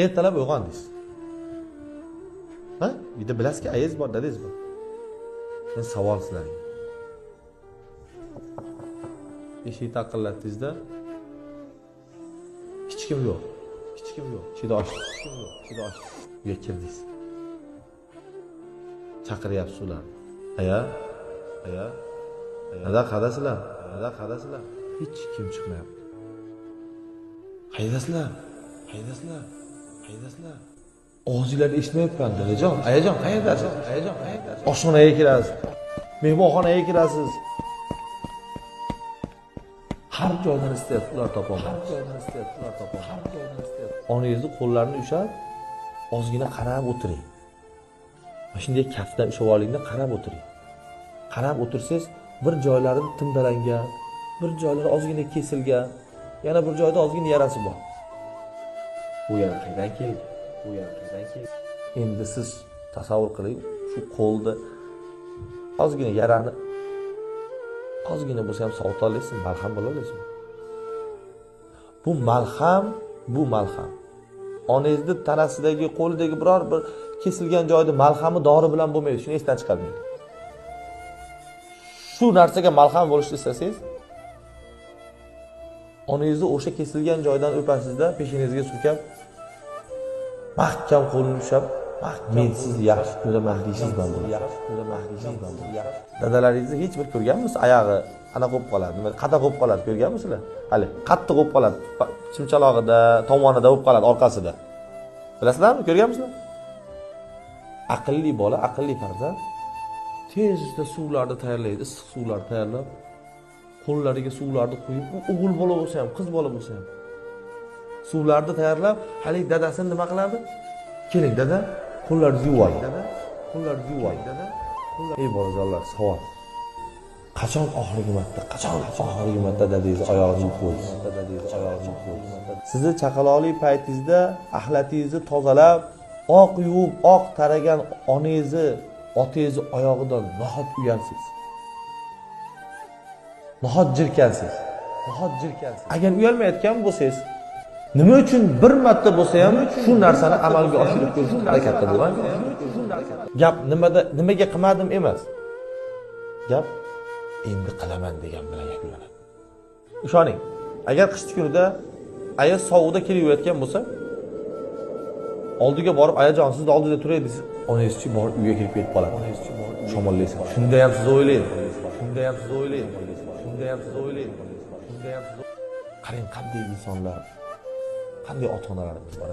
Ertalab uyg'ondingiz. Ha? Uyda bilasizki, ayiz bor, dadangiz bor. Men savol sizlarga. Eshikni taqillatdingizda hech kim yo'q. Hech kim yo'q. Eshikni ochdi. Hech kim yo'q. Eshikni ochdi. Uyga kirdingiz. Chaqiryapsiz ularni. Aya, aya, aya, qadasizlar, aya, qadasizlar. Hech kim chiqmayapti. Qaydasizlar? Qaydasizlar? Qaydasizlar? Og'zinglarni eshitmayapman, dadajon. Ayajon, qayerdasiz? Ayajon, qayerdasiz? Oshxonaga kirasiz. Mehmonxonaga kirasiz. Har joydan istayapsiz, ular topolmayapsiz. Har joydan istayapsiz, ular topolmayapsiz. Har joydan istayapsiz. Onangizni qo'llarini ushlab, ozgina qarab o'tiring. Mana shunday kaftidan ushlab olingda qarab o'tiring. Qarab o'tirsangiz, bir joylari timdalangan, bir joylari ozgina kesilgan, yana bir joyda ozgina yarasi bor. Bu yana qaydan keldi? Bu yana qaydan keldi? Endi siz tasavvur qiling, shu qo'lda ozgina yarani ozgina bo'lsa ham sovita olasizmi, malham bo'la olasizmi? Bu malham, bu malham. Onangizni tanasidagi, qo'lidagi biror bir kesilgan joyda malhami dori bilan bo'lmaydi, shuni esdan chiqarmang. Shu narsaga malham bo'lishni istasangiz, onangizni o'sha kesilgan joydan o'pasizda, peshanangizga surkab, mahkam qo'lini ushlab, men sizni yaxshi ko'raman deysiz bilan bo'ladi. Yaxshi ko'raman deysiz bilan bo'ladi. Dadalaringizni hech bir ko'rganmisiz? Oyog'i ana qo'yib qoladi, nima qata qo'yib qoladi, ko'rganmisizlar? Hali qattiq qo'yib qoladi, chimchalog'ida, tomonida bo'lib qoladi, orqasida. Bilasizlarmi? Ko'rganmisizlar? Aqlli bola, aqlli farzand tezda suvlarni tayyorlaydi, issiq suvlarni tayyorlab, qo'llariga suvlarni quyib, o'g'il bola bo'lsa ham, qiz bola bo'lsa ham suvlarni tayyorlab, hali dadasini nima qiladi? Keling dada, qo'llaringizni yuving. Dada, qo'llaringizni yuving. Dada, ey bolajonlar, savol. Qachon oxirgi marta, qachon oxirgi marta dadangizni oyog'ini yuvib qo'ysiz? Dadangizni oyog'ini yuvib qo'ysiz. Sizni chaqaloqlik paytingizda axlatingizni tozalab, oq yuvib, oq taragan onangizni, otangizni oyog'idan nahot uyalsiz. Nahot jirkansiz. Nahot jirkansiz. Agar uyalmayotgan bo'lsangiz, nima uchun bir marta bo'lsa ham shu narsani amalga oshirib ko'rishga harakatda bo'lmang? Gap nimada, nimaga qilmadim emas. Gap endi qilaman degan bilan yakunlanadi. Ishoning, agar qishki kunida aya sovuqda kelib yurayotgan bo'lsa, oldiga borib ayajon sizni oldida turay desa, onangizchi borib uyga kirib ketib qoladi. Shamollaysiz. Shunda ham siz o'ylaydi. Shunda ham siz o'ylaydi. Shunda ham siz o'ylaydi. Shunda ham siz. Qarang, qanday insonlar, qanday ota-onalarimiz bor.